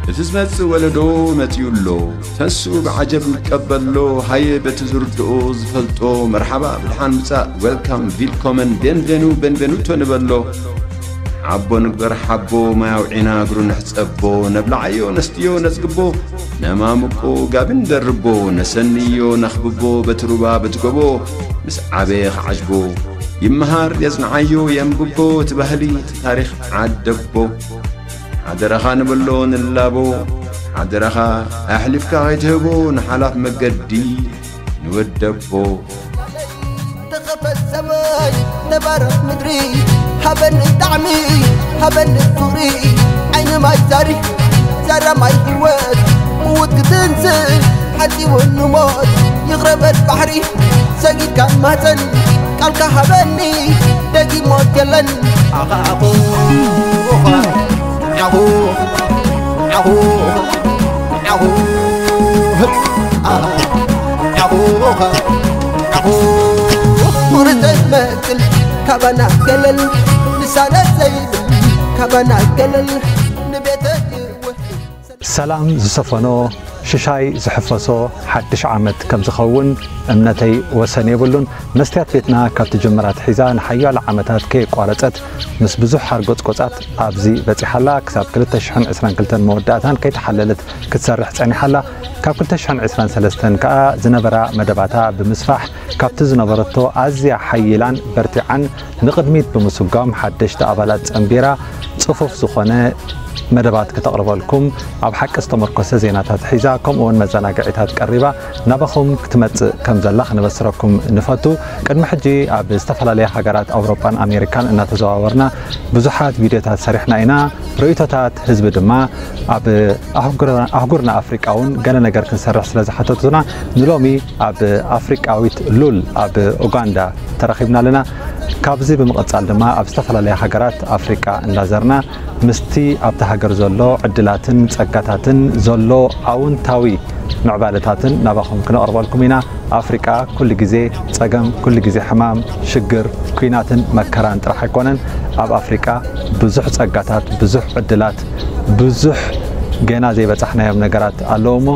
እቲ ዝመጽእ ወለዶ መጺኡ ኣሎ። ተንስኡ ብዓጀብ ንቀበሎ። ሃየ በቲ ዝርድኦ ዝፈልጦ መርሓባ ብድሓን ምጻእ፣ ዌልካም፣ ቪልኮመን፣ ቤንቬኑ፣ ቤንቬኑቶ ንበሎ። ሓቦ ንግበር ሓቦ፣ ማይ ኣውዒና እግሩ ንሕጸቦ። ነብልዓዮ ነስትዮ ነጽግቦ፣ ነማምቆ ጋቢ ንደርቦ። ነሰንዮ ነኽብቦ በቲ ሩባ በቲ ጎቦ። ምስ ዓበየ ክዓጅቦ ይመሃር የጽንዓዮ የንብቦ። እቲ ባህሊ እቲ ታሪኽ ዓደቦ። ሓደራኻ ንበሎ ንላቦ። ሓደራኻ ኣሕሊፍካ ከይትህቦ ንሓላፍ መገዲ ንወደቦ። ተኸፈት ሰማይ ተባረኽ ምድሪ ሃበኒ ጣዕሚ ሃበኒ ፍቕሪ ዓይኒ ማይ ዛሪ ዛራ ማይ ህይወት ምውት ክትንስእ ሓጺቡ ንሞት ይቕረበል ባሕሪ ሰጊድካ ማፀን ቃልካ ሃበኒ ደጊም ሞት የለን ኣኻኹ ኣኹ ኣኹ ኣኹ ኣኹ ኣኹ ኣኹ ቁርፀ መቅል ካባና ገለል ልሳነ ዘይብል ካባና ገለል ንቤተ ይርውሕ ሰላም ዝሰፈኖ ሽሻይ ዝሕፈሶ ሓድሽ ዓመት ከም ዝኸውን እምነተይ ወሰን የብሉን። መስትያት ቤትና ካብ ትጅምር ኣትሒዛ ንሓያሎ ዓመታት ከየቋረጸት ምስ ብዙሕ ሓርጎጽጎጻት ኣብዚ በጺሓ ኣላ። ክሳብ ክልተ ሽሕን ዕስራን ክልተን መወዳእታን ከይተሓለለት ክትሰርሕ ጸኒሓ ኣላ። ካብ ክልተ ሽሕን ዕስራን ሰለስተን ከኣ ዝነበራ መደባታ ብምስፋሕ ካብቲ ዝነበረቶ ኣዝያ ሓይላን በርቲዓን ንቕድሚት ብምስጓም ሓደሽቲ ኣባላት ጸንቢራ ጽፉፍ ዝኾነ መደባት ክተቕርበልኩም ኣብ ሓቂ ዝተመርኮሰ ዜናታት ሒዛ ከምኡ እውን መዘናግዒታት ቀሪባ ናባኹም ክትመጽእ ከም ዘላ ክነበስረኩም ንፈቱ። ቅድሚ ሕጂ ኣብ ዝተፈላለያ ሃገራት ኣውሮጳን ኣሜሪካን እናተዘዋወርና ብዙሓት ቪድዮታት ሰሪሕና ኢና። ርእይቶታት ህዝቢ ድማ ኣብ ኣህጉርና ኣፍሪቃ እውን ገለ ነገር ክንሰርሕ ስለ ዝሓተቱና ንሎሚ ኣብ ኣፍሪቃዊት ሉል ኣብ ኡጋንዳ ተረኺብና ኣለና። ካብዚ ብምቕጻል ድማ ኣብ ዝተፈላለያ ሃገራት ኣፍሪቃ እንዳዘርና ምስቲ ኣብቲ ሃገር ዘሎ ዕድላትን ጸጋታትን ዘሎ ኣውንታዊ ምዕባለታትን ናባኹም ክነቕርበልኩም ኢና። ኣፍሪቃ ኩሉ ግዜ ጸገም፣ ኩሉ ግዜ ሕማም፣ ሽግር፣ ኲናትን መከራን ጥራሕ ኣይኮነን። ኣብ ኣፍሪቃ ብዙሕ ጸጋታት፣ ብዙሕ ዕድላት፣ ብዙሕ ገና ዘይበጻሕናዮም ነገራት ኣለዉ እሞ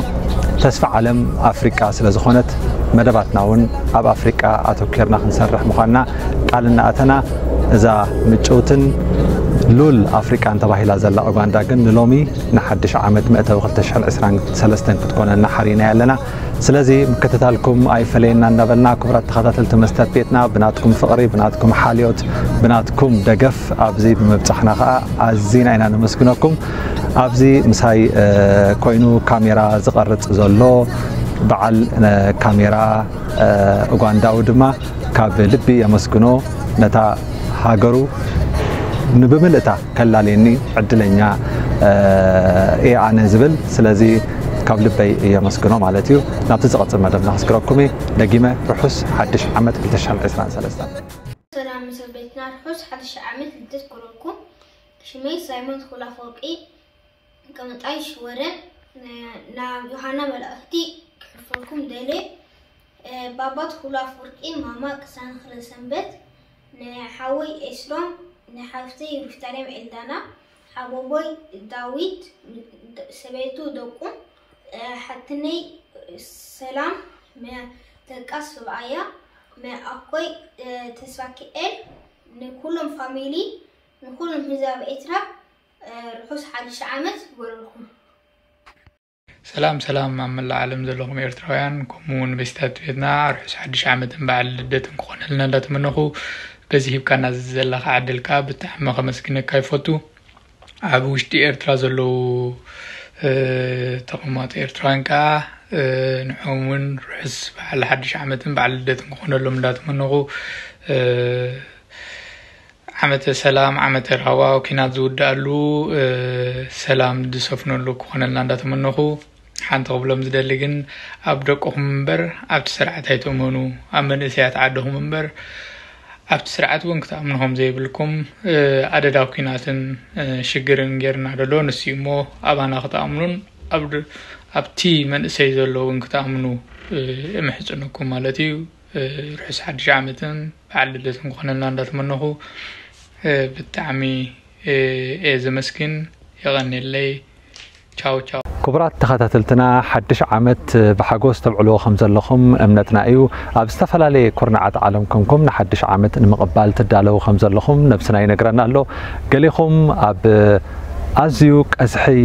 ተስፋ ዓለም ኣፍሪቃ ስለ ዝኾነት መደባትና እውን ኣብ ኣፍሪቃ ኣተኲርና ክንሰርሕ ምዃንና ቃል እናኣተና እዛ ምጭውትን ሉል ኣፍሪቃን ተባሂላ ዘላ ኡጋንዳ ግን ንሎሚ ንሓድሽ ዓመት መእተዊ ክልተ ሽሕን ዕስራን ሰለስተን ክትኮነልና ሓሪናያ ኣለና። ስለዚ ምክትታልኩም ኣይፈለየና እናበልና ክቡራት ተኸታተልቲ መስተት ቤትና ብናትኩም ፍቕሪ ብናትኩም ሓልዮት ብናትኩም ደገፍ ኣብዚ ብምብጻሕና ከዓ ኣዚና ኢና ነመስግነኩም። ኣብዚ ምሳይ ኮይኑ ካሜራ ዝቐርጽ ዘሎ በዓል ካሜራ ኡጋንዳዊ ድማ ካብ ልቢ የመስግኖ። ነታ ሃገሩ ንብምልእታ ከላልየኒ ዕድለኛ እየ ኣነ ዝብል። ስለዚ ካብ ልበይ የመስግኖ ማለት እዩ። ናብቲ ዝቐጽል መደብና ክስግረኩም እየ። ደጊመ ርሑስ ሓድሽ ዓመት ክልተ ሽሕን ዕስራን ሰለስተን። ሰላም መሰል ቤትና ርሑስ ሓድሽ ዓመት ልደት ኮረልኩም። ሽመይ ሳይሞን ትኩል ኣፈወርቂ ቀመጣይ ሽወደን ናብ ዮሃና መልእኽቲ ክሕልፈልኩም ደልየ። ባባ ትኩል ኣፈወርቂ፣ ማማ ቅሳን ክለ ሰንበት፣ ንሓወይ ኤስሮም፣ ንሓፍተይ ሩፍታሌም ኤልዳና፣ ሓቦቦይ ዳዊት፣ ሰበይቱ ደቁ፣ ሓትነይ ሰላም ደቃ ሰብኣያ፣ ንኣኮይ ተስፋኪኤል፣ ንኩሎም ፋሚሊ፣ ንኩሎም ህዝቢ ኣብ ኤርትራ ርሑስ ሓድሽ ዓመት ይግበረልኩም። ሰላም ሰላም ኣብ መላእ ዓለም ዘለኹም ኤርትራውያን ከምኡ እውን በሲታት ቤትና ርሑስ ሓድሽ ዓመትን በዓል ልደትን ክኾነልና እንዳተመነኹ በዚ ሂብካና ዘለኻ ዕድል ከዓ ብጣዕሚ ከመስግነካ ይፈቱ። ኣብ ውሽጢ ኤርትራ ዘለዉ ተቐማጦ ኤርትራውያን ከዓ ንዖም እውን ርሑስ በዓል ሓድሽ ዓመትን በዓል ልደትን ክኾነሎም እንዳተመነኹ ዓመተ ሰላም ዓመተ ራህዋ ኩናት ዝውድኣሉ ሰላም ዝሰፍነሉ ክኾነልና እንዳተመነኹ ሓንቲ ክብሎም ዝደሊ ግን ኣብ ደቅኹም እምበር ኣብቲ ስርዓት ኣይትእመኑ ኣብ መንእሰያት ዓድኹም እምበር ኣብቲ ስርዓት እውን ክትኣምኑ ከም ዘይብልኩም ኣደዳ ኩናትን ሽግርን ጌርና ደሎ ንስዩ እሞ ኣባና ክትኣምኑን ኣብቲ መንእሰይ ዘሎ እውን ክትኣምኑ እምሕፅነኩም ማለት እዩ። ርሑስ ሓድሽ ዓመትን በዓል ልደትን ክኾነልና እንዳተመነኹ ብጣዕሚ እየ ዘመስግን። የቐንየለይ። ቻው ቻው። ክቡራት ተኸታተልትና፣ ሓድሽ ዓመት ብሓጎስ ተብዕልዎ ከም ዘለኹም እምነትና እዩ። ኣብ ዝተፈላለየ ኩርናዓት ዓለም ኮንኩም ንሓድሽ ዓመት ንምቕባል ትዳለዉ ከም ዘለኹም ነብስና ይነግረና ኣሎ። ገሊኹም ኣብ ኣዝዩ ቀዝሒ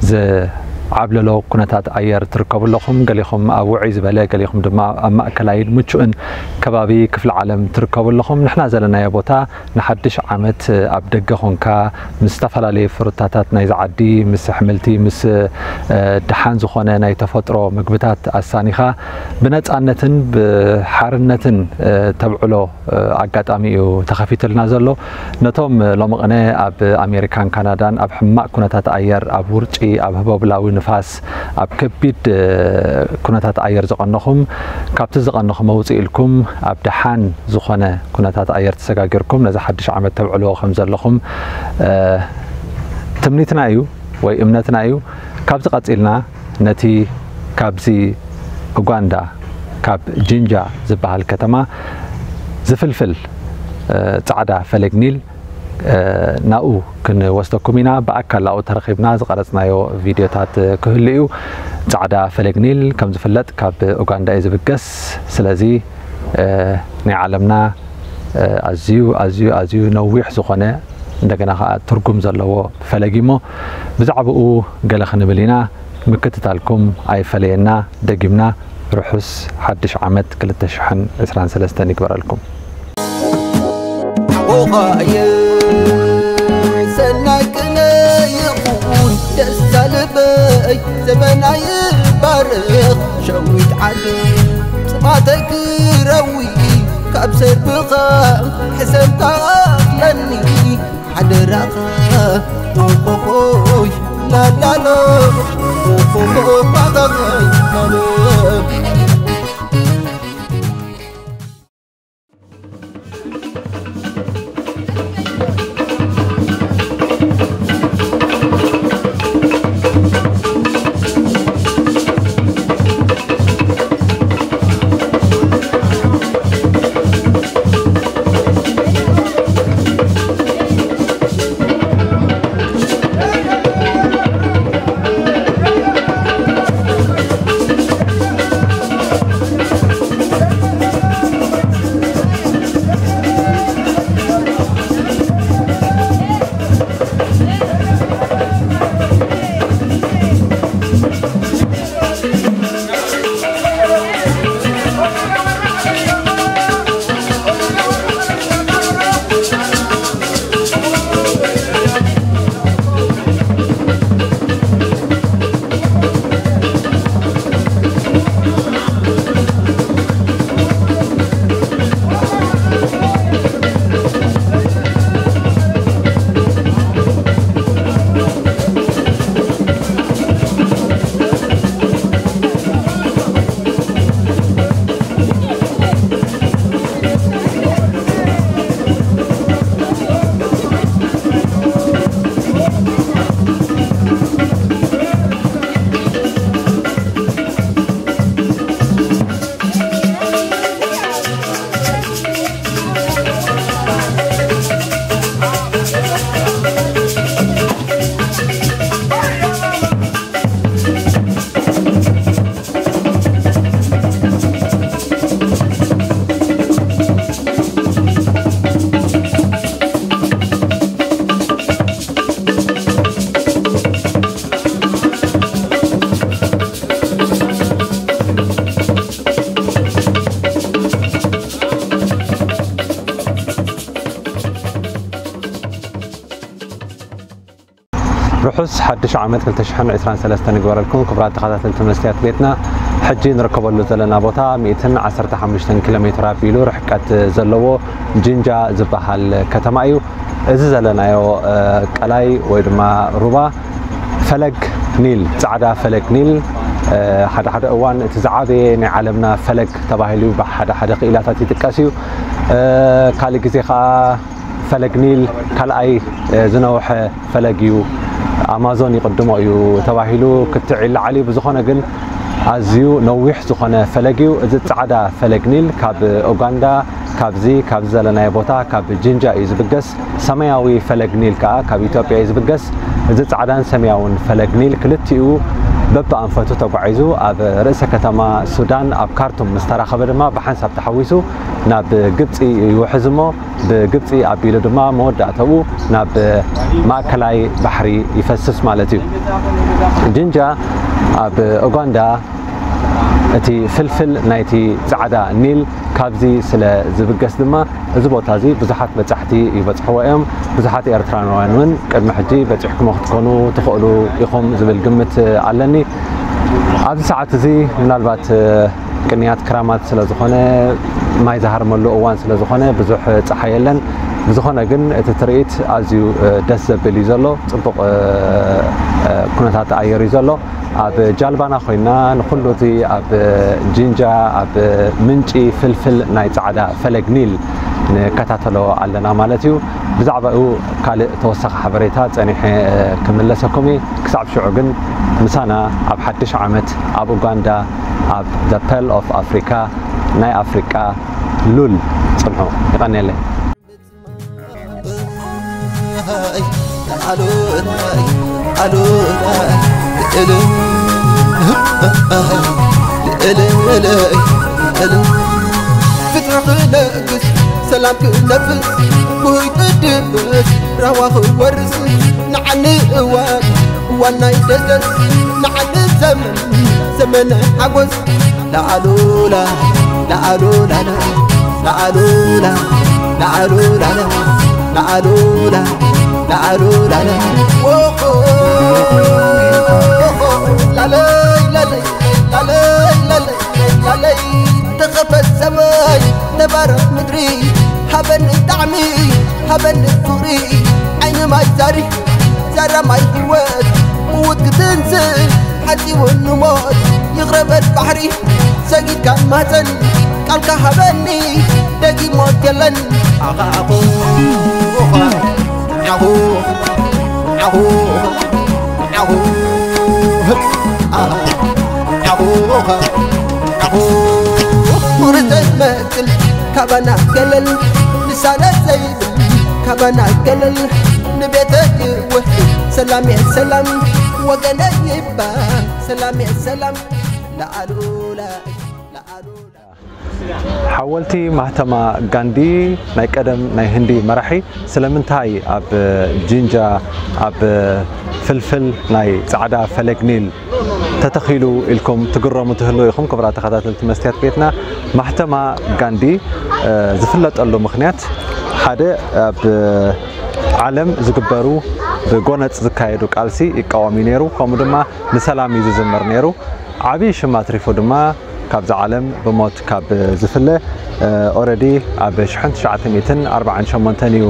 ዝዓብለሎ ኩነታት ኣየር ትርከቡ ኣለኹም። ገሊኹም ኣብ ውዑይ ዝበለ፣ ገሊኹም ድማ ኣብ ማእከላይን ምቹእን ከባቢ ክፍለ ዓለም ትርከቡ ኣለኹም። ንሕና ዘለናዮ ቦታ ንሓድሽ ዓመት ኣብ ደገ ኾንካ ምስ ዝተፈላለዩ ፍሩታታት ናይዚ ዓዲ፣ ምስ ኣሕምልቲ፣ ምስ፣ እ፣ ደሓን ዝኾነ ናይ ተፈጥሮ ምግብታት ኣሳኒኻ ብነጻነትን ብሓርነትን፣ እ፣ ተብዕሎ፣ እ፣ ኣጋጣሚ እዩ ተኸፊትልና ዘሎ። ነቶም ሎሚ ቅነ ኣብ ኣሜሪካን ካናዳን ኣብ ሕማቕ ኩነታት ኣየር፣ ኣብ ውርጪ፣ ኣብ ህቦብላዊ ንፋስ፣ ኣብ ከቢድ፣ እ፣ ኩነታት ኣየር ዝቐነኹም፣ ካብቲ ዝቐነኹም ኣውፅእ ኢልኩም ኣብ ደሓን ዝኾነ ኩነታት ኣየር ተሰጋጊርኩም ነዚ ሓድሽ ዓመት ተብዕልዎ ከም ዘለኹም፣ እ፣ ትምኒትና እዩ ወይ እምነትና እዩ። ካብዚ ቀፂልና ነቲ ካብዚ ኡጋንዳ፣ ካብ ጂንጃ ዝበሃል ከተማ ዝፍልፍል፣ እ፣ ጻዕዳ ፈለግ ኒል፣ እ፣ ናብኡ ክንወስደኩም ኢና። ብኣካል ኣብኡ ተረኺብና ዝቐረጽናዮ ቪድዮታት ክህሉ እዩ። ጻዕዳ ፈለግ ኒል ከም ዝፍለጥ ካብ ኡጋንዳ እዩ ዝብገስ። ስለዚ፣ እ፣ ናይ ዓለምና፣ እ፣ ኣዝዩ፣ ኣዝዩ፣ ኣዝዩ ነዊሕ ዝኾነ፣ እንደገና ኸኣ ትርጉም ዘለዎ ፈለግ እዩ እሞ፣ ብዛዕባኡ ገለ ክንብል ኢና። ምክትታልኩም ኣይፈለየና። ደጊምና ርሑስ ሓድሽ ዓመት ክልተ ሽሕን ዕስራን ሰለስተን ይግበረልኩም። ሓቦኻየ ሰናይ ቅነ ይኹን ደስታ ልበይ ዘመና ይባርኽ ሸዊት ዓዲ ጽማተይ ክረዊ ካብ ሰርብኻ ሕሰምካ ኣኽለኒ ሓደራኻ ኦሆሆይ ላላሎ ኦሆሆ ባኻኸይ ላሎ። ርሑስ ሓድሽ ዓመት ክልተ ሽሕን ዕስራን ሰለስተን ይግበረልኩም ክቡራት ተኸታተልቲ መስትያት ቤትና። ሕጂ ንርከበሉ ዘለና ቦታ ሚእትን ዓሰርተ ሓሙሽተን ኪሎ ሜትር ኣቢሉ ርሕቀት ዘለዎ ጂንጃ ዝበሃል ከተማ እዩ። እዚ ዘለናዮ፣ እ፣ ቀላይ ወይ ድማ ሩባ ፈለግ ኒል፣ ጻዕዳ ፈለግ ኒል፣ እ፣ ሓደ ሓደ እዋን እቲ ዝዓበየ ናይ ዓለምና ፈለግ ተባሂሉ ብሓደ ሓደ ክኢላታት ይጥቀስ እዩ። እ፣ ካልእ ግዜ ኸኣ ፈለግ ኒል ካልኣይ፣ እ፣ ዝነውሐ ፈለግ እዩ፣ ኣማዞን ይቕድሞ እዩ ተባሂሉ ክትዕ ይለዓል እዩ። ብዝኾነ ግን ኣዝዩ ነዊሕ ዝኾነ ፈለግ እዩ። እዚ ጻዕዳ ፈለግ ኒል ካብ ኡጋንዳ ካብዚ ካብዚ ዘለናዮ ቦታ ካብ ጅንጃ እዩ ዝብገስ። ሰማያዊ ፈለግ ኒል ከዓ ካብ ኢትዮጵያ እዩ ዝብገስ። እዚ ፃዕዳን ሰማያውን ፈለግ ኒል ክልቲኡ በብኣንፈቱ ተጓዒዙ ኣብ ርእሰ ከተማ ሱዳን ኣብ ካርቱም ምስ ተራኸበ ድማ ብሓንሳብ ተሓዊሱ ናብ ግብፂ ይውሕዝ እሞ ብግብፂ ኣቢሉ ድማ መወዳእተኡ ናብ ማእከላይ ባሕሪ ይፈስስ ማለት እዩ። ጅንጃ ኣብ ኡጋንዳ እቲ ፍልፍል ናይቲ ፃዕዳ ኒል ካብዚ ስለ ዝብገስ ድማ እዚ ቦታ እዚ ብዙሓት በፃሕቲ ይበፅሕዎ እዮም። ብዙሓት ኤርትራውያን እውን ቅድሚ ሕጂ በፂሕኩሞ ክትኮኑ ትኽእሉ ኢኹም ዝብል ግምት ኣለኒ። ኣብዚ ሰዓት እዚ ምናልባት ቅንያት ክራማት ስለ ዝኾነ ማይ ዝሃርመሉ እዋን ስለ ዝኾነ ብዙሕ ፀሓይ የለን። ብዝኾነ ግን እቲ ትርኢት ኣዝዩ ደስ ዘብል እዩ ዘሎ። ፅቡቕ ኩነታት ኣየር እዩ ዘሎ። ኣብ ጃልባና ኮይና ንኩሉ እቲ ኣብ ጅንጃ ኣብ ምንጪ ፍልፍል ናይ ፃዕዳ ፈለግ ኒል ንከታተሎ ኣለና ማለት እዩ። ብዛዕባኡ ካልእ ተወሳኺ ሓበሬታ ፀኒሐ ክምለሰኩም እየ። ክሳብ ሽዑ ግን ምሳና ኣብ ሓድሽ ዓመት ኣብ ኡጋንዳ ኣብ the Pearl of Africa ናይ ኣፍሪቃ ሉል ፅንሑ። ይቐንየለይ። ፍትሒ ክነግስ ሰላም ክነፍስ ውህይ ቅድስ ራዋ ክወርስ ንዓኒ እዋን እዋን ናይ ደስደስ ንዓኒ ዘመን ዘመን ናይ ሓጎስ ለኣሉላ ለኣሉላ ለኣሉላ ለኣሉላ ለኣሉላ ለኣሉላ ላለይ ላለይ ላለይ ላለይ ላለይ ተኸፈት ሰማይ ነባረት ምድሪ ሃበኒ ጣዕሚ ሃበኒ ፍቕሪ ዓይኒ ማይ ዛሪ ዛራ ማይ ህይወት ምውት ክትንስእ ሓፂቡ ንሞት ይቕረበት ባሕሪ ሰጊድካ ማፀን ቃልካ ሃበኒ ደጊም ሞት የለን ኣኻኹ ዓኹ ዓኹ ዓኹ ዓኹ ዓኹ ቁርፀት መቅል ካባና ገለል ልሳነት ዘይብል ካባና ገለል ንቤተ ይውሕ ሰላም የሰላም ወገነ ይባል ሰላም የሰላም ለኣሉላ ለኣሉላ ሓወልቲ ማህተማ ጋንዲ ናይ ቀደም ናይ ህንዲ መራሒ ስለምንታይ ኣብ ጂንጃ ኣብ ፍልፍል ናይ ጻዕዳ ፈለግ ኒል ተተኺሉ ኢልኩም ትግረሙ ትህልዉ ኢኹም። ክቡራት ተኸታተልቲ መስትያት ቤትና፣ ማህተማ ጋንዲ ዝፍለጠሉ ምኽንያት ሓደ ኣብ ዓለም ዝግበሩ ብጎነጽ ዝካየዱ ቃልሲ ይቃወም እዩ ነይሩ። ከምኡ ድማ ንሰላም እዩ ዝዝምር ነይሩ። ዓብዪ ሽም ኣትሪፉ ድማ ካብዛ ዓለም ብሞት ካብ ዝፍለ ኦረዲ ኣብ ሽሕን ትሽዓተ ሚእትን ኣርባዓን ሸሞንተን እዩ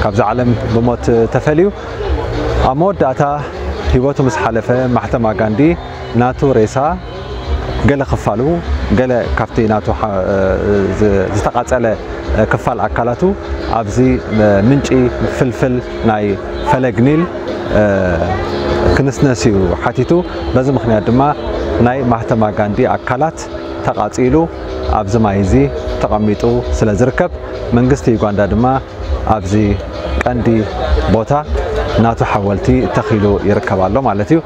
ካብዛ ዓለም ብሞት ተፈልዩ። ኣብ መወዳእታ ህይወቱ ምስ ሓለፈ ማሕተማ ጋንዲ ናቱ ሬሳ ገለ ክፋሉ ገለ ካብቲ ናቱ ዝተቃጸለ ክፋል ኣካላቱ ኣብዚ ምንጪ ፍልፍል ናይ ፈለግ ኒል ክንስነስ እዩ ሓቲቱ። በዚ ምኽንያት ድማ ናይ ማህተማ ጋንዲ ኣካላት ተቓጺሉ ኣብዚ ማይ እዚ ተቐሚጡ ስለ ዝርከብ መንግስቲ ዩጋንዳ ድማ ኣብዚ ቀንዲ ቦታ ናቱ ሓወልቲ ተኺሉ ይርከብ ኣሎ ማለት እዩ።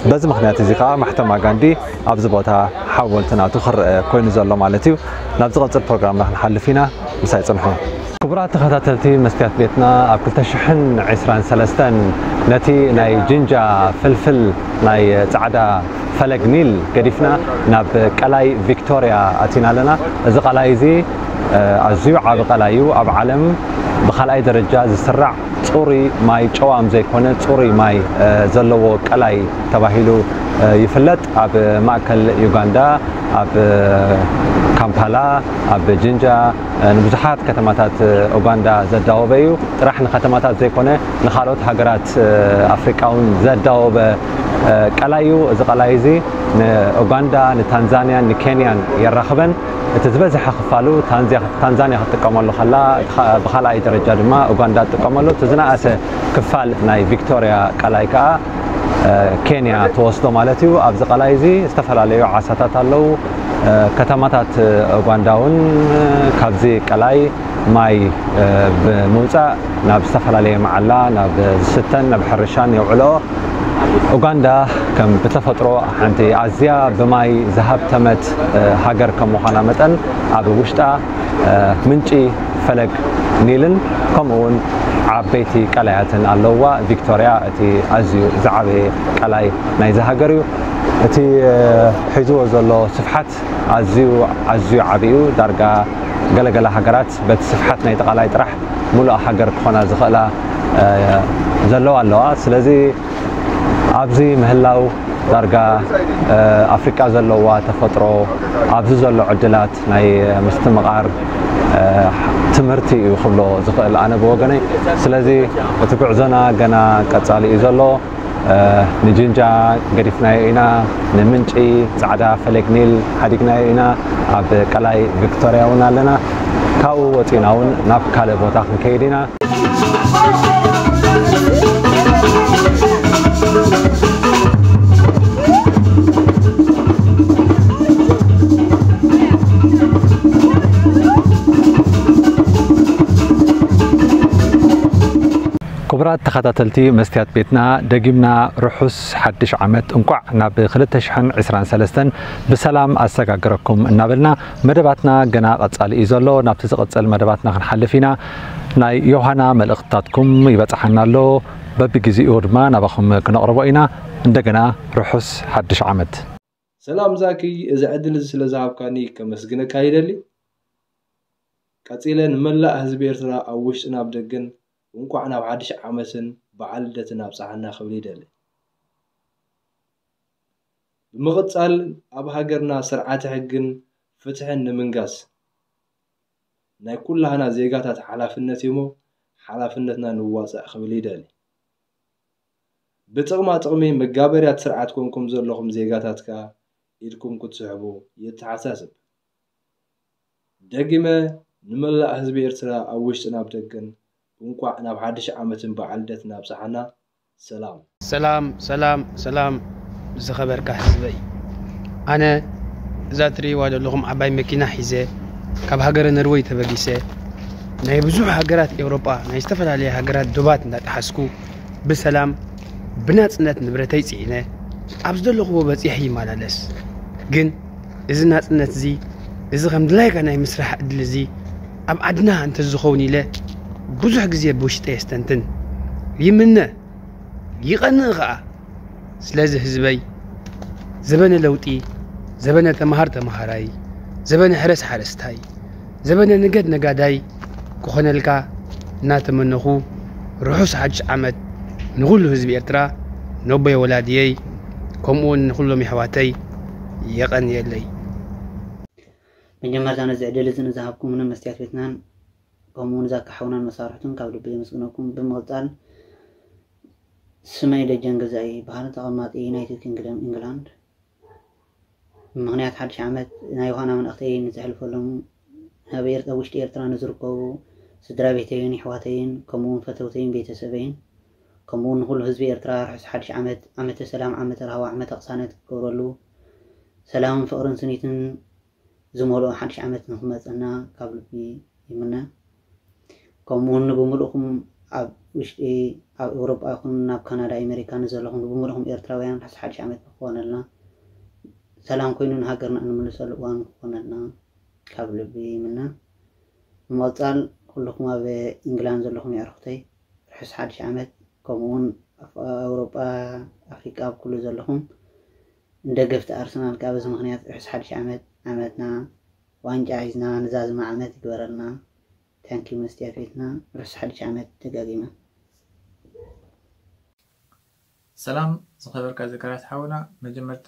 በዚ ምኽንያት እዚ ከዓ ማሕተማ ጋንዲ ኣብዚ ቦታ ሓወልቲ ናቱ ክረአ ኮይኑ ዘሎ ማለት እዩ። ናብ ዝቐፅል ፕሮግራምና ክንሓልፍ ኢና፣ ምሳይ ፅንሑ። ክቡራት ተኸታተልቲ መስትያት ቤትና፣ ኣብ ክልተ ሽሕን ዕስራን ሰለስተን ነቲ ናይ ጅንጃ ፍልፍል ናይ ፃዕዳ ፈለግ ኒል ገዲፍና ናብ ቀላይ ቪክቶርያ ኣቲና ኣለና። እዚ ቀላይ እዚ ኣዝዩ ዓቢ ቀላይ እዩ። ኣብ ዓለም ብኻልኣይ ደረጃ ዝስራዕ ጽሩይ ማይ፣ ጨዋም ዘይኮነ ጽሩይ ማይ ዘለዎ ቀላይ ተባሂሉ ይፍለጥ። ኣብ ማእከል ዩጋንዳ፣ ኣብ ካምፓላ፣ ኣብ ጅንጃ፣ ንብዙሓት ከተማታት ኡጋንዳ ዘዳወበ እዩ። ጥራሕ ንከተማታት ዘይኮነ ንኻልኦት ሃገራት ኣፍሪቃ እውን ዘዳወበ ቀላይ እዩ። እዚ ቀላይ እዚ ንኡጋንዳ፣ ንታንዛንያን ንኬንያን የራኽበን። እቲ ዝበዝሐ ክፋሉ ታንዛንያ ክትጥቀመሉ ከላ፣ ብኻልኣይ ደረጃ ድማ ኡጋንዳ ትጥቀመሉ። እቲ ዝነኣሰ ክፋል ናይ ቪክቶርያ ቀላይ ከኣ ኬንያ ትወስዶ ማለት እዩ። ኣብዚ ቀላይ እዚ ዝተፈላለዩ ዓሳታት ኣለዉ። ከተማታት ኡጋንዳ እውን ካብዚ ቀላይ ማይ ብምውፃእ ናብ ዝተፈላለየ መዓላ ናብ ዝስተን ናብ ሕርሻን የውዕሎ። ኡጋንዳ ከም ብተፈጥሮ ሓንቲ ኣዝያ ብማይ ዝሃብተመት ሃገር ከም ምዃና መጠን ኣብ ውሽጣ ምንጪ ፈለግ ኒልን ከምኡ እውን ዓበይቲ ቀላያትን ኣለዋ። ቪክቶርያ እቲ ኣዝዩ ዝዓበየ ቀላይ ናይዚ ሃገር እዩ። እቲ ሒዝዎ ዘሎ ስፍሓት ኣዝዩ ኣዝዩ ዓብዩ። ዳርጋ ገለገለ ሃገራት በቲ ስፍሓት ናይ ተቓላይ ጥራሕ ሙሉእ ሃገር ክኾና ዝኽእላ ዘለዋ ኣለዋ። ስለዚ ኣብዚ ምህላው ዳርጋ ኣፍሪቃ ዘለዋ ተፈጥሮ ኣብዚ ዘሎ ዕድላት ናይ ምስትምቓር ትምህርቲ እዩ ክብሎ ዝኽእል ኣነ ብወገነይ። ስለዚ እቲ ጉዕዞና ገና ቀጻሊ እዩ ዘሎ። ንጅንጃ ገዲፍናዮ ኢና፣ ንምንጪ ጻዕዳ ፈለግ ኒል ሓዲግናዮ ኢና። ኣብ ቀላይ ቪክቶርያ እውን ኣለና። ካብኡ ወጺና እውን ናብ ካልእ ቦታ ክንከይድ ኢና። ክቡራት ተኸታተልቲ መስትያት ቤትና፣ ደጊምና ርሑስ ሓድሽ ዓመት፣ እንቋዕ ናብ ክልተ ሽሕን ዕስራን ሰለስተን ብሰላም ኣሰጋገረኩም እናበልና፣ መደባትና ገና ቀጻሊ እዩ ዘሎ። ናብቲ ዝቕጽል መደባትና ክንሓልፍ ኢና። ናይ ዮሃና መልእኽትታትኩም ይበጽሓና ኣሎ። በብግዜኡ ድማ ናባኹም ክነቕርቦ ኢና። እንደገና ርሑስ ሓድሽ ዓመት። ሰላም ዛኪ፣ እዚ ዕድል እዚ ስለ ዝሃብካኒ ከመስግነካ ይደሊ። ቀጺለ ንመላእ ህዝቢ ኤርትራ ኣብ ውሽጥን ኣብ ደገን እንቋዕ ናብ ሓድሽ ዓመትን በዓል ልደትን ኣብጽሓና ክብል ይደሊ። ብምቕጻል ኣብ ሃገርና ስርዓተ ሕግን ፍትሕን ንምንጋስ ናይ ኩላህና ዜጋታት ሓላፍነት እዩሞ ሓላፍነትና ንዋጻእ ክብል ይደሊ። ብጥቕማ ጥቕሚ መጋበርያት ስርዓት ኮንኩም ዘለኹም ዜጋታት ከኣ ኢድኩም ክትስሕቡ የተሓሳስብ። ደጊመ ንመላእ ህዝቢ ኤርትራ ኣብ ውሽጥን ኣብ ደገን እንቋዕ ናብ ሓድሽ ዓመትን በዓል ልደትን ኣብጽሓና። ሰላም። ሰላም ሰላም ሰላም ዝኸበርካ ህዝበይ፣ ኣነ እዛ ትርእይዋ ዘለኹም ዓባይ መኪና ሒዘ ካብ ሃገረ ነርወይ ተበጊሰ ናይ ብዙሕ ሃገራት ኤውሮጳ ናይ ዝተፈላለየ ሃገራት ዶባት እንዳጠሓስኩ ብሰላም ብናጽነት ንብረተይ ጽዒነ ኣብ ዝደለኽዎ በጺሐ ይመላለስ። ግን እዚ ናጽነት እዚ፣ እዚ ከም ድላይካ ናይ ምስራሕ ዕድል እዚ ኣብ ዓድና እንተዝኸውን ኢለ ብዙሕ ግዜ ብውሽጠይ የስተንትን፣ ይምነ፣ ይቐንእ ኸኣ። ስለዚ ህዝበይ፣ ዘበነ ለውጢ፣ ዘበነ ተመሃር ተመሃራይ፣ ዘበነ ሕረስ ሓረስታይ፣ ዘበነ ንገድ ነጋዳይ ክኾነልካ እናተመነኹ፣ ርሑስ ሓድሽ ዓመት ንኹሉ ህዝቢ ኤርትራ፣ ነቦይ ወላድየይ፣ ከምኡውን ንኹሎም የሕዋተይ የቐንየለይ። መጀመርታ ነዚ ዕድል እዚ ንዝሃብኩምኒ መስትያት ቤትናን ከምኡውን ዛኪ ሓውናን መሳርሕቱን ካብ ልቢ የመስግነኩም። ብምቕጻል ስመይ ደጀን ገዛኢ ይበሃል፣ ተቐማጢ ዩናይትድ ኪንግደም ኢንግላንድ። ብምኽንያት ሓድሽ ዓመት ናይ ዮሃና መልእኽተይ ንዘሕልፈሎም ናብ ኤር- ኣብ ውሽጢ ኤርትራ ንዝርከቡ ስድራ ቤተይን የሕዋተይን ከምኡውን ፈተውተይን ቤተሰበይን ከምኡውን ንኹሉ ህዝቢ ኤርትራ ርሑስ ሓድሽ ዓመት ዓመተ ሰላም ዓመተ ራህዋ ዓመተ ቅሳነት ክገብረሉ ሰላምን ፍቕርን ስኒትን ዝመልኦ ሓድሽ ዓመት ንክመፀና ካብ ልቢ ይምነ። ከምኡ እውን ንብምልእኹም ኣብ ውሽጢ ኣብ ኤውሮጳ ይኹን ናብ ካናዳ ኣሜሪካ ንዘለኹም ንብምልእኹም ኤርትራውያን ርሑስ ሓድሽ ዓመት ንክኾነልና ሰላም ኮይኑ ንሃገርና እንምልሰሉ እዋን ንክኾነልና ካብ ልቢ ይምነ። ብምቕፃል ኩልኹም ኣብ ኢንግላንድ ዘለኹም የዕርኹተይ ርሑስ ሓድሽ ዓመት ከምኡ እውን ኣብ ኤውሮጳ ኣፍሪቃ ኣብ ኩሉ ዘለኹም ንደገፍቲ ኣርሰናል ከዓ በዚ ምኽንያት ርሑስ ሓድሽ ዓመት ዓመትና ዋንጫ ሒዝና ንዛዝማ ዓመት ይግበረልና። ታንኪ መስትያት ቤትና ርሑስ ሓድሽ ዓመት ደጋጊመ። ሰላም ዝኸበርካ ዘካርያስ ሓውና፣ መጀመርታ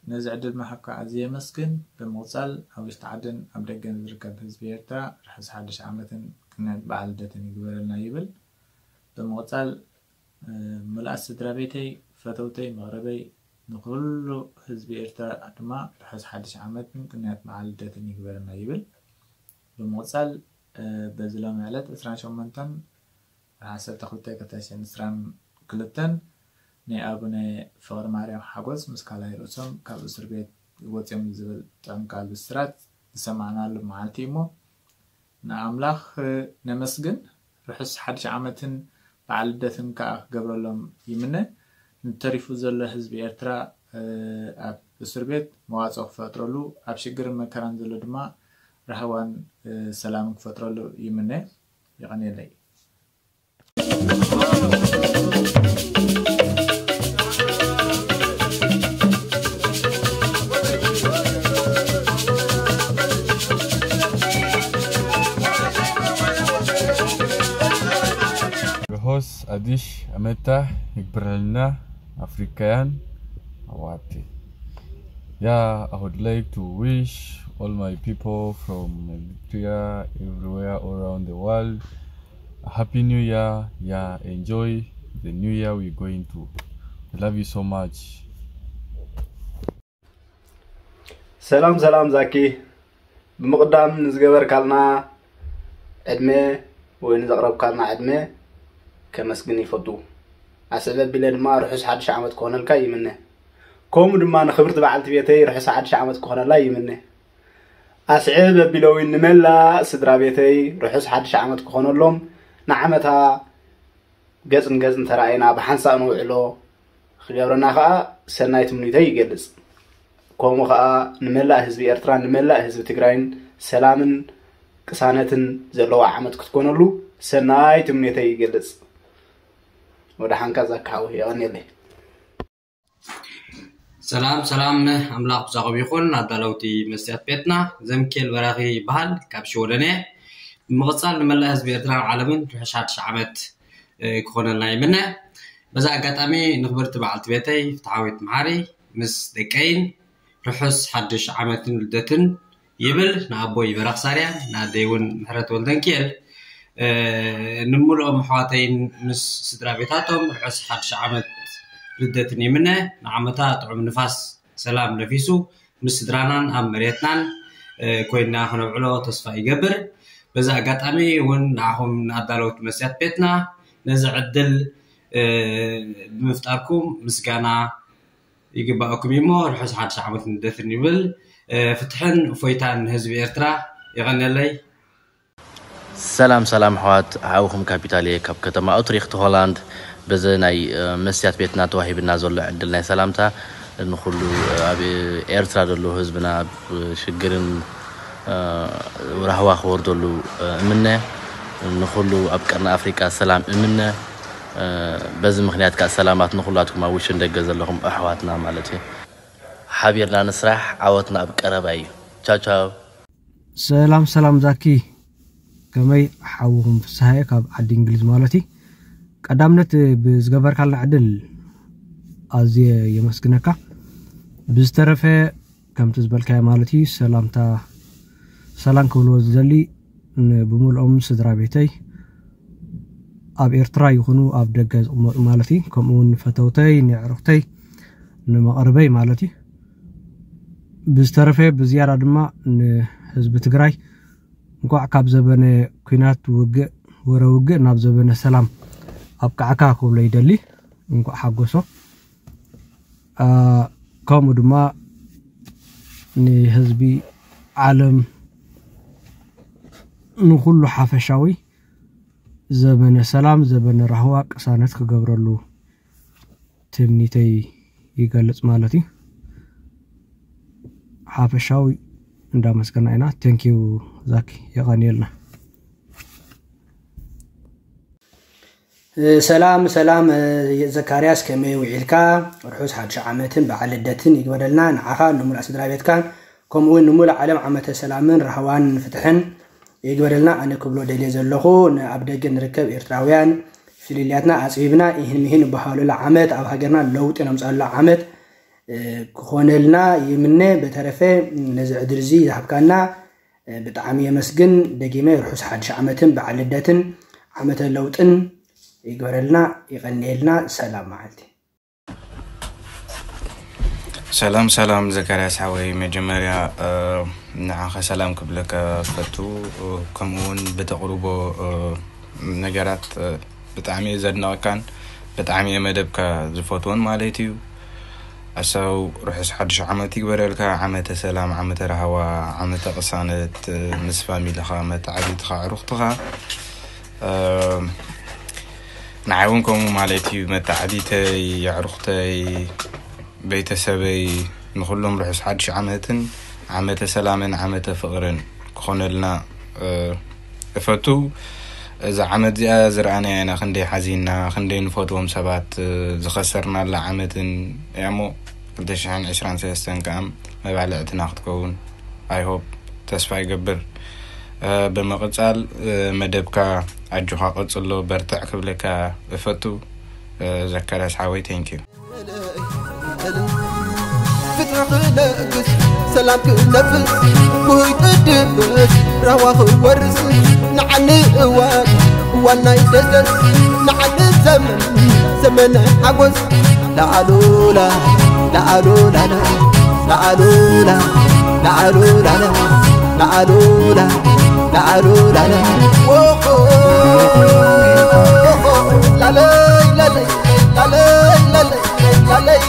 ነዚ ዕድል ምሃብካ ኣዝየ የመስግን። ብምቕጻል ኣብ ውሽጢ ዓድን ኣብ ደገን ዝርከብ ህዝቢ ኤርትራ ርሑስ ሓድሽ ዓመትን ቅንያት በዓል ልደትን ይግበረልና ይብል። ብምቕጻል ምልኣት ስድራ ቤተይ፣ ፈተውተይ፣ መቕረበይ፣ ንኹሉ ህዝቢ ኤርትራ ድማ ርሑስ ሓድሽ ዓመትን ቅንያት በዓል ልደትን ይግበረልና ይብል። ብምቕጻል በዚ ሎሚ ዕለት ዕስራን ሸሞንተን ዓሰርተ ክልተ ክልተ ሽሕን ዕስራን ክልተን ናይ ኣቡነ ፍቕረ ማርያም ሓጎስ ምስ ካልኣይ ርእሶም ካብ እስር ቤት ወፅዮም ዝብል ጠንቃል ብስራት ዝሰማዕናሉ መዓልቲ እዩ እሞ ንኣምላኽ ነመስግን። ርሑስ ሓድሽ ዓመትን በዓል ልደትን ከዓ ክገብረሎም ይምነ። ንተሪፉ ዘሎ ህዝቢ ኤርትራ ኣብ እስር ቤት መዋፅኦ ክፈጥረሉ፣ ኣብ ሽግርን መከራን ዘሎ ድማ ራህዋን ሰላምን ክፈጥረሉ ይምነ። የቐንየለይ። ርሑስ ሓድሽ ዓመታ ይግበረልና ኣፍሪካውያን ኣሕዋተይ። Yeah, I would like to wish all my people from Eritrea everywhere all around the world a happy new year. Yeah, enjoy the new year we're going to. I love you so much. ሰላም ሰላም ዛኪ፣ ብምቕዳም ንዝገበርካልና ዕድመ ወይ ንዘቕረብካልና ዕድመ ከመስግን ይፈቱ። ኣስዕብ ኣቢለ ድማ ርሑስ ሓድሽ ዓመት ክኾነልካ ይምነ። ከምኡ ድማ ንኽብርቲ በዓልቲ ቤተይ ርሑስ ሓድሽ ዓመት ክኾነላ ይምነ። ኣስዕብ ኣቢለ እውን ንመላእ ስድራ ቤተይ ርሑስ ሓድሽ ዓመት ክኾነሎም፣ ንዓመታ ገጽ ንገጽ እንተረኣይና ብሓንሳእ ንውዕሎ ክገብረና ከኣ ሰናይ ትምኒተይ ይገልጽ። ከምኡ ከኣ ንመላእ ህዝቢ ኤርትራን ንመላእ ህዝቢ ትግራይን ሰላምን ቅሳነትን ዘለዋ ዓመት ክትኮነሉ ሰናይ ትምኒተይ ይገልጽ። ወደ ሓንካ ዛካ ሓወይ የቐንየለይ። ሰላም ሰላም ኣምላኽ ብዛኹም ይኹን። ኣዳለውቲ መስትያት ቤትና ዘምኬል በራኺ ይበሃል ካብ ሽወደን እየ። ብምቕጻል ንመላእ ህዝቢ ኤርትራን ዓለምን ርሑስ ሓድሽ ዓመት ክኾነልና ይምነ። በዛ ኣጋጣሚ ንኽብርቲ በዓልቲ ቤተይ ፍትሓዊት መሓሪ ምስ ደቀይን ርሑስ ሓድሽ ዓመትን ልደትን ይብል። ንኣቦይ በራኽ ሳርያን ንኣደይ እውን ምሕረት ወልደንኪኤል ንምሉኦም ኣሕዋተይን ምስ ስድራ ቤታቶም ርሑስ ሓድሽ ዓመት ልደትን ይምነ። ንዓመታ ጥዑም ንፋስ ሰላም ነፊሱ ምስ ስድራናን ኣብ መሬትናን ኮይንና ክነብዕሎ ተስፋ ይገብር። በዚ ኣጋጣሚ እውን ንዓኹም ንኣዳለውቲ መስትያት ቤትና ነዚ ዕድል ብምፍጣርኩም ምስጋና ይግባኣኩም እዩ እሞ ርሑስ ሓድሽ ዓመት ንልደትን ይብል። ፍትሕን እፎይታን ንህዝቢ ኤርትራ። የቐንየለይ። ሰላም ሰላም ኣሕዋት፣ ሓውኹም ካፒታል እየ ካብ ከተማ ኡትሪኽት ሆላንድ። በዚ ናይ መስትያት ቤትና ተዋሂብና ዘሎ ዕድል ናይ ሰላምታ ንኹሉ ኣብ ኤርትራ ዘሎ ህዝብና ኣብ ሽግርን ራህዋ ክወርደሉ እምነ፣ ንኹሉ ኣብ ቀርኒ ኣፍሪቃ ሰላም እምነ። በዚ ምኽንያት ከዓ ሰላማት ንኹላትኩም ኣብ ውሽን ደገ ዘለኹም ኣሕዋትና ማለት እዩ። ሓቢርና ንስራሕ፣ ዓወትና ኣብ ቀረባ እዩ። ቻው ቻው። ሰላም ሰላም ዛኪ፣ ከመይ ሓውኹም ፍስሃየ ካብ ዓዲ እንግሊዝ ማለት እዩ። ቀዳምነት ብዝገበርካልና ዕድል ኣዝየ የመስግነካ። ብዝተረፈ ከምቲ ዝበልካዮ ማለት እዩ ሰላምታ ሰላም ክብልዎ ዝደሊ ብሙሉኦም ስድራ ቤተይ ኣብ ኤርትራ ይኹኑ ኣብ ደገ ዝቕመጡ ማለት እዩ። ከምኡ እውን ንፈተውተይ ንዕሩኽተይ ንመቐርበይ ማለት እዩ። ብዝተረፈ ብዝያዳ ድማ ንህዝቢ ትግራይ እንኳዕ ካብ ዘበነ ኲናት ውግእ ወረ ውግእ ናብ ዘበነ ሰላም ኣብቃዕካ ክብሎ ይደሊ። እንኳዕ ሓጎሶ። ከምኡ ድማ ንህዝቢ ዓለም ንኹሉ ሓፈሻዊ ዘበነ ሰላም ዘበነ ራህዋ ቅሳነት ክገብረሉ ትምኒተይ ይገልጽ ማለት እዩ። ሓፈሻዊ እንዳመስገና ኢና። Thank you ዛኪ፣ የቐንየልና። ሰላም ሰላም ዘካርያስ፣ ከመይ ውዒልካ? ርሑስ ሓድሽ ዓመትን በዓል ልደትን ይግበረልና ንዓኻ ንሙሉእ ስድራ ቤትካን ከምኡ እውን ንሙሉእ ዓለም ዓመተ ሰላምን ራህዋን ፍትሕን ይግበረልና። ኣነ ክብሎ ደልየ ዘለኹ ንኣብ ደገ ንርከብ ኤርትራውያን ፍልልያትና ኣጽቢብና ኢህን ምሂን ንበሃሉላ ዓመት ኣብ ሃገርና ለውጢ ነምጻሉላ ዓመት ክኾነልና ይምነ። በተረፈ ነዚ ዕድል እዚ ዝሃብካና ብጣዕሚ የመስግን። ደጊመ ርሑስ ሓድሽ ዓመትን በዓል ልደትን ዓመተ ለውጥን ይግበረልና። ይቐንየልና። ሰላም መዓልቲ። ሰላም ሰላም ዘካርያስ ሓወይ፣ መጀመርያ ንዓኻ ሰላም ክብለካ ፈቱ። ከምኡ እውን ብተቕርቦ ነገራት ብጣዕሚ እየ ዘድንቐካን ብጣዕሚ እየ መደብካ ዝፈትዎን ማለት እዩ። ሓሳው ርሑስ ሓድሽ ዓመት ይግበረልካ። ዓመተ ሰላም፣ ዓመተ ራህዋ፣ ዓመተ ቅሳነት፣ ምስ ፋሚልኻ፣ መተዓቢትኻ፣ ኣዕሩኽትኻ። ንዓይ እውን ከምኡ ማለት እዩ። መተዓቢተይ፣ ኣዕሩኽተይ፣ ቤተሰበይ፣ ንኹሎም ርሑስ ሓድሽ ዓመትን ዓመተ ሰላምን ዓመተ ፍቕርን ክኾነልና እፈቱ። እዛ ዓመት እዚኣ ዝረኣናያ ኢና፣ ክንደይ ሓዚንና፣ ክንደይ ንፈትዎም ሰባት ዝኸሰርናላ ዓመትን እያ እሞ፣ ክልተ ሽሕን ዕስራን ሰለስተን ከኣ መባልዕትና ክትከውን ኣይሆፕ፣ ተስፋ ይገብር። ብምቕጻል መደብካ ኣጆኻ ቀጽሎ፣ በርትዕ ክብለካ እፈቱ። ዘካርያስ ሓወይ፣ ቴንኪዩ። ፍትሒ ክነግስ፣ ሰላም ክነፍስ፣ ጉሁይ ቅድስ፣ ራህዋ ክወርስ፣ ንዓኒ እዋን፣ እዋን ናይ ደስደስ፣ ንዓኒ ዘመን፣ ዘመን ናይ ሓጎስ። ለኣሉላ፣ ለኣሉላ፣ ለኣሉላ፣ ለኣሉላ፣ ለኣሉላ፣ ለኣሉላ፣ ወኾ፣ ላለይ፣ ላለይ፣ ላለይ፣ ላለይ። ላለይ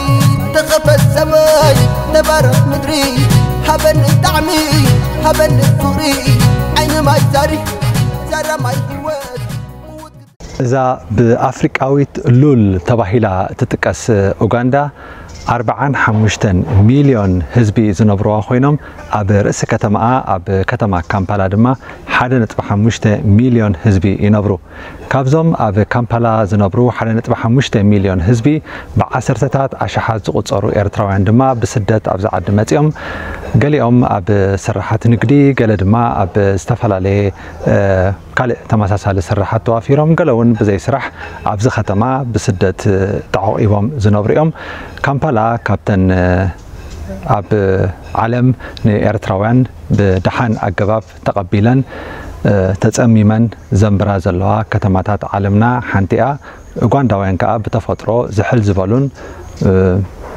ተኸፈት ሰማይ ነባራት ምድሪ ሃበኒ ጣዕሚ ሃበኒ ፍቕሪ ዓይኒ ማይ ዛሪ ዛራ ማይ ህይወት እዛ ብኣፍሪቃዊት ሉል ተባሂላ እትጥቀስ ኡጋንዳ ኣርብዓን ሓሙሽተን ሚልዮን ህዝቢ ዝነብርዋ ኮይኖም ኣብ ርእሲ ከተማኣ ኣብ ከተማ ካምፓላ ድማ ሓደ ነጥቢ ሓሙሽተ ሚልዮን ህዝቢ ይነብሩ። ካብዞም ኣብ ካምፓላ ዝነብሩ ሓደ ነጥቢ ሓሙሽተ ሚልዮን ህዝቢ ብዓሰርተታት ኣሽሓት ዝቑጸሩ ኤርትራውያን ድማ ብስደት ኣብዚ ዓዲ መጺኦም። ገሊኦም ኣብ ስራሓት ንግዲ፣ ገለ ድማ ኣብ ዝተፈላለየ ካልእ ተመሳሳሊ ስራሓት ተዋፊሮም፣ ገለ እውን ብዘይ ስራሕ ኣብዚ ከተማ ብስደት ተዓቑቦም ዝነብሩ እዮም። ካምፓላ ካብተን ኣብ ዓለም ንኤርትራውያን ብደሓን ኣገባብ ተቐቢለን ተጸሚመን ዘንብራ ዘለዋ ከተማታት ዓለምና ሓንቲ እያ። ኡጋንዳውያን ከኣ ብተፈጥሮ ዝሕል ዝበሉን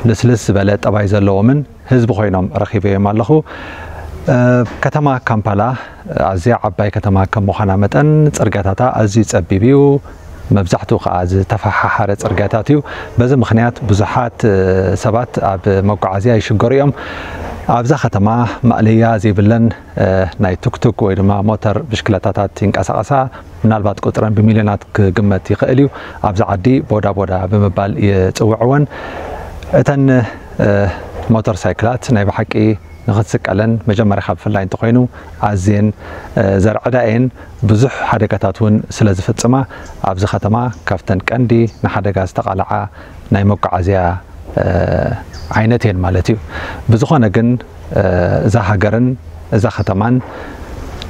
ልስልስ ዝበለ ጠባይ ዘለዎምን ህዝቢ ኮይኖም ረኺበዮም ኣለኹ። ከተማ ካምፓላ ኣዝያ ዓባይ ከተማ ከም ምዃና መጠን ጽርግያታታ ኣዝዩ ጸቢብ እዩ። መብዛሕትኡ ከኣ ዝተፈሓሓረ ጽርግያታት እዩ። በዚ ምኽንያት ብዙሓት ሰባት ኣብ መጓዓዝያ ይሽገሩ እዮም። ኣብዛ ከተማ ማእለያ ዘይብለን ናይ ቱክቱክ ወይ ድማ ሞተር ብሽክለታታት ይንቀሳቐሳ። ምናልባት ቁጽረን ብሚልዮናት ክግመት ይኽእል እዩ። ኣብዚ ዓዲ ቦዳ ቦዳ ብምባል ይጽውዕወን። እተን ሞተር ሳይክላት ናይ ብሓቂ ንኽትስቀለን መጀመርያ ካብ ብፍላይ እንተኾይኑ ኣዝየን ዘርዕዳ እየን። ብዙሕ ሓደጋታት እውን ስለ ዝፍጽማ ኣብዚ ከተማ ካብተን ቀንዲ ንሓደጋ ዝተቓልዓ ናይ መጓዓዝያ ዓይነት እየን ማለት እዩ። ብዝኾነ ግን እዛ ሃገርን እዛ ከተማን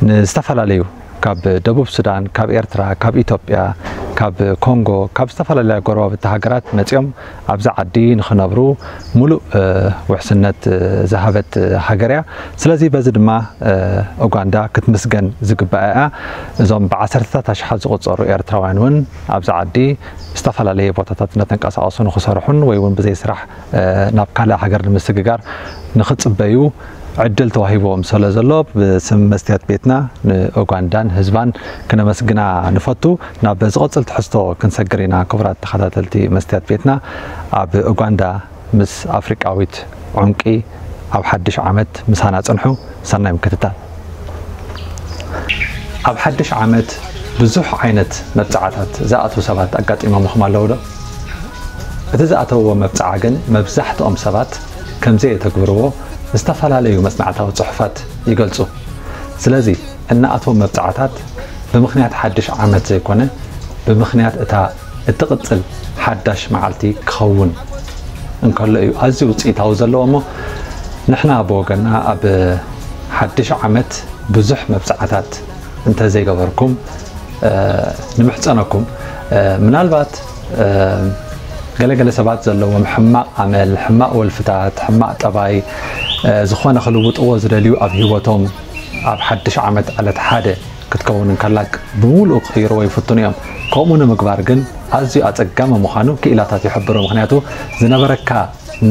ንዝተፈላለዩ ካብ ደቡብ ሱዳን፣ ካብ ኤርትራ፣ ካብ ኢትዮጵያ፣ ካብ ኮንጎ፣ ካብ ዝተፈላለያ ጎረባብቲ ሃገራት መጺኦም ኣብዚ ዓዲ ንኽነብሩ ሙሉእ ውሕስነት ዝሃበት ሃገር እያ። ስለዚ በዚ ድማ ኡጋንዳ ክትምስገን ዝግባኣ እያ። እዞም ብዓሰርተታት ኣሽሓት ዝቑጸሩ ኤርትራውያን እውን ኣብዚ ዓዲ ዝተፈላለየ ቦታታት እናተንቀሳቐሱ ንኽሰርሑን ወይ እውን ብዘይ ስራሕ ናብ ካልእ ሃገር ንምስግጋር ንኽጽበዩ ዕድል ተዋሂብዎም ስለ ዘሎ ብስም መስትያት ቤትና ንኡጋንዳን ህዝባን ክነመስግና ንፈቱ። ናብ ዝቕጽል ትሕዝቶ ክንሰግር ኢና። ክቡራት ተኸታተልቲ መስትያት ቤትና፣ ኣብ ኡጋንዳ ምስ ኣፍሪቃዊት ዑንቂ ኣብ ሓድሽ ዓመት ምሳና ጽንሑ። ሰናይ ምክትታል። ኣብ ሓድሽ ዓመት ብዙሕ ዓይነት መብጽዓታት ዝኣትዉ ሰባት ኣጋጢሞምኹም ኣለዉ ዶ? እቲ ዝኣተውዎ መብጽዓ ግን መብዛሕትኦም ሰባት ከም ዘየተግብርዎ ዝተፈላለዩ መጽናዕታዊ ጽሑፋት ይገልጹ። ስለዚ እንኣትዎም መብጽዓታት ብምኽንያት ሓድሽ ዓመት ዘይኮነ ብምኽንያት እታ እትቕጽል ሓዳሽ መዓልቲ ክኸውን እንከሎ እዩ ኣዝዩ ውጽኢታዊ ዘለዎ እሞ ንሕና ብወገንና ኣብ ሓድሽ ዓመት ብዙሕ መብጽዓታት እንተዘይገበርኩም ንምሕጸነኩም። ምናልባት ገለገለ ሰባት ዘለዎም ሕማቕ ኣመል፣ ሕማቕ ወልፍታት፣ ሕማቕ ጠባይ ዝኾነ ክልውጥዎ ዝደልዩ ኣብ ህይወቶም ኣብ ሓድሽ ዓመት ዕለት ሓደ ክትከውን እንከላ ብምሉኡ ክቕይርዎ ይፍትኑ እዮም። ከምኡ ንምግባር ግን ኣዝዩ ኣጸጋሚ ምዃኑ ክኢላታት ይሕብሩ። ምኽንያቱ ዝነበረካ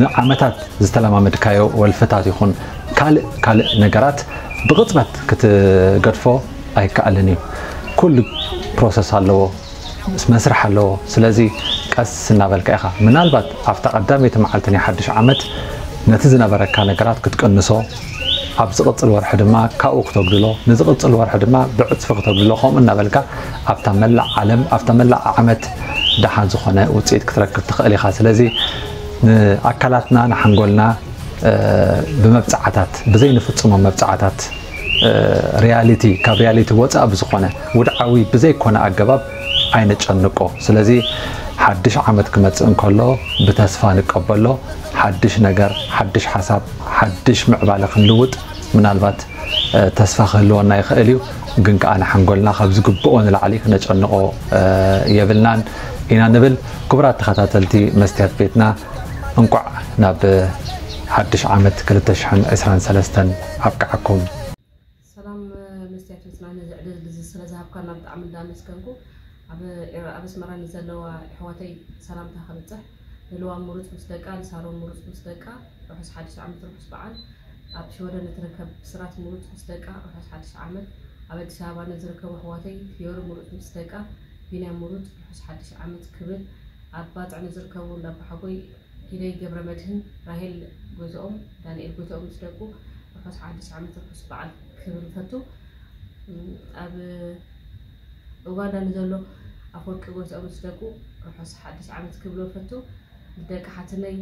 ንዓመታት ዝተለማመድካዮ ወልፍታት ይኹን ካልእ ካልእ ነገራት ብቕጽበት ክትገድፎ ኣይከኣልን እዩ። ኩሉ ፕሮሰስ ኣለዎ፣ መስርሕ ኣለዎ። ስለዚ ቀስ እናበልካ ኢኻ። ምናልባት ኣብታ ቀዳመይቲ መዓልቲ ናይ ሓድሽ ዓመት ነቲ ዝነበረካ ነገራት ክትቅንሶ፣ ኣብ ዝቕጽል ወርሒ ድማ ካብኡ ክተጉድሎ፣ ንዝቕጽል ወርሒ ድማ ብዕጽፊ ክተጉድሎ፣ ከምኡ እናበልካ ኣብታ መላእ ዓለም፣ ኣብታ መላእ ዓመት ደሓን ዝኾነ ውጽኢት ክትረክብ ትኽእል ኢኻ። ስለዚ ንኣካላትና፣ ንሓንጎልና፣ እ፣ ብመብጽዓታት፣ ብዘይንፍጽሞ መብጽዓታት፣ እ፣ ሪያሊቲ፣ ካብ ሪያሊቲ ወጻእ ብዝኾነ፣ ውድዓዊ ብዘይኮነ ኣገባብ ኣይነጨንቆ። ስለዚ ሓድሽ ዓመት ክመጽእ እንከሎ ብተስፋ ንቀበሎ። ሓድሽ ነገር፣ ሓድሽ ሓሳብ፣ ሓድሽ ምዕባለ ክንልውጥ ምናልባት፣ እ፣ ተስፋ ክህልወና ይኽእል እዩ። ግን ከኣ ንሓንጎልና ካብ ዝግብኦ ንላዕሊ ክነጨንቆ፣ እ፣ የብልናን ኢና ንብል። ክቡራት ተኸታተልቲ መስትያት ቤትና፣ እንቋዕ ናብ ሓድሽ ዓመት ክልተ ሽሕን ዕስራን ሰለስተን ኣብቅዓኩም። ሰላም፣ መስትያት ቤትና፣ ነዚ ዕድል እዚ ስለ ዝሃብካና ብጣዕሚ እንዳመስገንኩ። ኣብ ኤረ-፣ ኣብ ኣስመራ ንዘለዋ ኣሕዋተይ ሰላምታ ከብጽሕ፣ ንልዋም ምሩጽ ምስ ደቃ፣ ንሳሮን ምሩጽ ምስ ደቃ፣ ርሑስ ሓድሽ ዓመት፣ ርሑስ በዓል። ኣብ ሽወደን እትርከብ ብስራት ምሩጽ ምስ ደቃ፣ ርሑስ ሓድሽ ዓመት። ኣብ ኣዲስ ኣበባ ንዝርከቡ ኣሕዋተይ፣ ፊዮሪ ምሩጽ ምስ ደቃ፣ ቢንያም ምሩጽ፣ ርሑስ ሓድሽ ዓመት ክብል፣ ኣብ ባጽዕ ንዝርከቡ እንዳባሓጎይ፣ ሂደይ ገብረ መድህን፣ ራሄል ጎይትኦም፣ ዳንኤል ጎይትኦም ምስ ደቁ፣ ርሑስ ሓድሽ ዓመት፣ ርሑስ በዓል ክብል እፈቱ። እም፣ ኣብ ኡጋንዳ ንዘሎ ኣፈወርቂ ጎይትኦም ምስ ደቁ፣ ርሑስ ሓድሽ ዓመት ክብል እፈቱ። ንደቂ ሓትነይ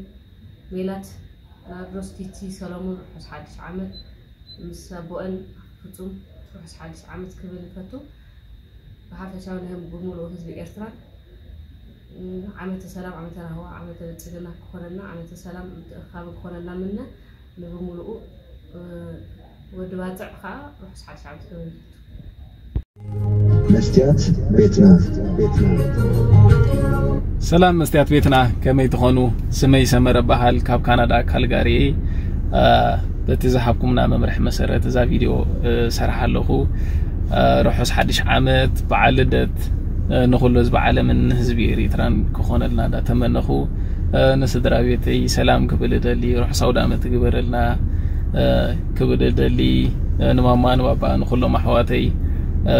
ሜላት፣ ናርዶስ፣ ቲቲ፣ ሰሎሙን፣ ርሑስ ሓድሽ ዓመት፣ ምስ ኣቦአን ፍጹም፣ ርሑስ ሓድሽ ዓመት ክብል እፈቱ። ብሓፈሻዊ ንህም ብምሉኡ ህዝቢ ኤርትራን፣ ዓመተ ሰላም፣ ዓመተ ራህዋ፣ ዓመተ ብልጽግና ክኾነልና፣ ዓመተ ሰላም ምትእኽኻብ ክኾነልና ምነ። ንብምሉኡ፣ እ፣ ወዲ ባጽዕ ከዓ ርሑስ ሓድሽ ዓመት ክብል እፈቱ። መስትያት ቤትና። ሰላም መስትያት ቤትና፣ ከመይ ትኾኑ? ስመይ ሰመረ በሃል፣ ካብ ካናዳ ካልጋሪ እየ። አ፣ በቲ ዝሃብኩምና መምርሒ መሰረት እዛ ቪድዮ፣ እ፣ ሰርሓ ኣለኹ። አ፣ ርሑስ ሓድሽ ዓመት፣ በዓል ልደት፣ እ፣ ንኹሉ ህዝቢ ዓለምን ንህዝቢ ኤሪትራን ክኾነልና እንዳተመነኹ፣ እ፣ ንስድራ ቤተይ ሰላም ክብል እደሊ። ርሑስ ኣውደ ዓመት ግበረልና፣ እ፣ ክብል እደሊ። እ፣ ንማማ፣ ንባባ፣ ንኹሎም ኣሕዋተይ፣ እ፣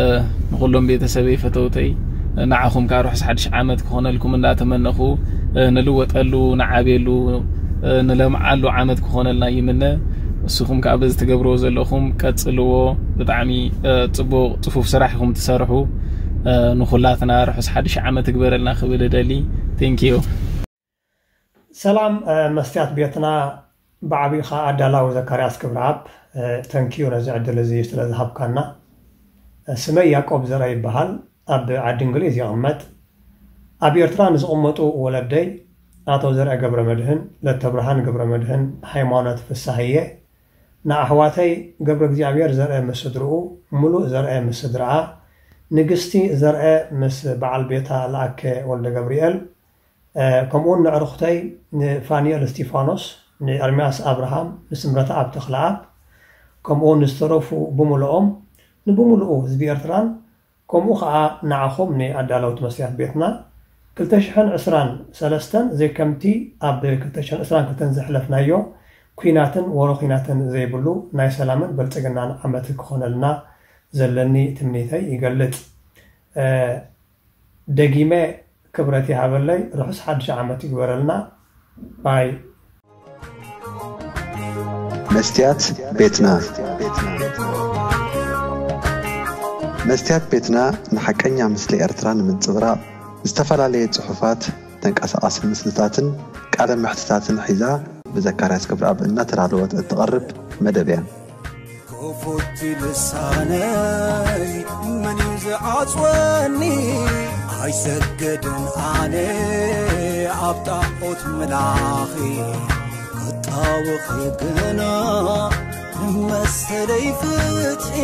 ንኹሎም ቤተሰበይ፣ ፈተውተይ፣ እ፣ ንዓኹም ከኣ ርሑስ ሓድሽ ዓመት ክኾነልኩም እንዳተመነኹ፣ እ፣ ንልወጠሉ፣ ንዓብየሉ፣ እ፣ ንለምዓሉ ዓመት ክኾነልና ይምነ። ንስኹም ከኣ በዚ ትገብርዎ ዘለኹም ቀጽልዎ። ብጣዕሚ፣ እ፣ ጽቡቕ ጽፉፍ ስራሕ ኢኹም ትሰርሑ። እ፣ ንኹላትና ርሑስ ሓድሽ ዓመት ይግበረልና ክብል እደሊ። Thank you። ሰላም፣ እ፣ መስትያት ቤትና፣ ብዓቢኻ ኣዳላዊ ዘካርያስ ክብረኣብ፣ እ፣ ተንኪዩ ነዚ ዕድል እዚ ስለ ዝሃብካና። እ፣ ስመይ ያዕቆብ ዘርአ ይበሃል። ኣብ ዓዲ እንግሊዝ ይቕመጥ። ኣብ ኤርትራ ንዝቕመጡ ወለደይ፣ ኣቶ ዘርአ ገብረ መድህን፣ ለተብርሃን ገብረ መድህን፣ ሃይማኖት ፍሳህየ፣ ንኣሕዋተይ ገብረ እግዚኣብሔር ዘርአ ምስ ስድርኡ፣ ምሉእ ዘርአ ምስ ስድርኣ፣ ንግስቲ ዘርአ ምስ በዓል ቤታ ለኣከ ወልደ ገብርኤል፣ እ፣ ከምኡውን ንዕርኽተይ ንፋንኤል እስቲፋኖስ፣ ንኤርምያስ ኣብርሃም፣ ንስምረተኣብ ተኽለኣብ፣ ከምኡውን ንዝተረፉ ብምልኦም፣ ንብምልኡ ህዝቢ ኤርትራን፣ ከምኡ ኸኣ ንዓኹም ንኣዳለውቲ መስትያት ቤትና፣ ክልተ ሽሕን ዕስራን ሰለስተን ዘይከምቲ ኣብ ክልተ ሽሕን ዕስራን ክልተን ዘሕለፍናዮ ኲናትን ወረ ኲናትን ዘይብሉ ናይ ሰላምን ብልጽግናን ዓመት ክኾነልና ዘለኒ ትምኒተይ ይገልጽ። እ፣ ደጊመ ክብረት ይሃበለይ፣ ርሑስ ሓድሽ ዓመት ይግበረልና። ባይ። መስትያት ቤትና። መስትያት ቤትና ንሓቀኛ ምስሊ ኤርትራ ንምንጽብራቕ ዝተፈላለየ ጽሑፋት፣ ተንቀሳቓሲ ምስልታትን ቃለ መሕትታትን ሒዛ ብዘካርያስ ክብረኣብ እናተዳለወት እትቐርብ መደብ እያ። ክፉት ልሳነይ መን እዩ ዝዓጽወኒ? ኣይሰግድን ኣነ ኣብ ጣዖት ምላኺ፣ ክጣወኺ ግና መሰለይ ፍትሒ።